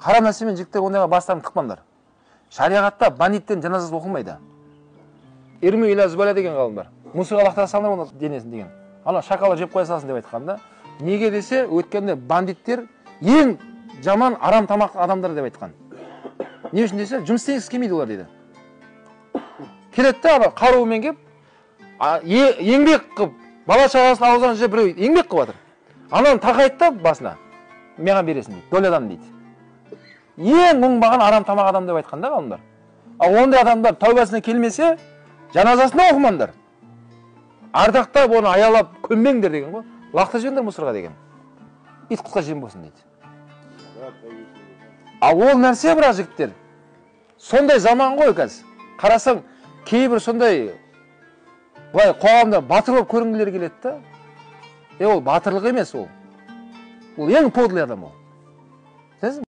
Харам нәрсемен жігіттер ондайға бастарын тықпаңдар. Шариғатта бандиттердің жаназасы оқылмайды. Ирму иля зубаля деген ғалым бар. Мусорға лақтыра салыңдар оны денесін деген. Ана шакалар жеп қоя салсын деп айтқан да. Неге десе, өткенде бандиттер ең жаман арам тамақ адамдар деп айтқан. Не үшін десе, жұмыс істегісі келмейді олар дейді. Келеді де ана қаруымен келіп, еңбек қылып, бала шағасын аузынан жеп біреу еңбек қылып жатыр. Ананы тақайды да басына, маған бересің дейді, долядан дейді. Ең оңбаған арам тамақ адам деп айтқан да ғалымдар. Ал ондай адамдар тәубасына келмесе, жаназасын да оқымаңдар. Ардақтап оны аялап көмбеңдер деген ғой. Лақтырып жіберіңдер мусорға деген. Ит құсқа жем болсын дейді. Ал ол нәрсе бірақ жігіттер, сондай заман ғой қазір. Қарасаң, кейбір сондай былай қоғамда батыр болып көрінгілері келеді да. Ол батырлық емес ол. Ол ең подлый адам ол. Түсінесің бе?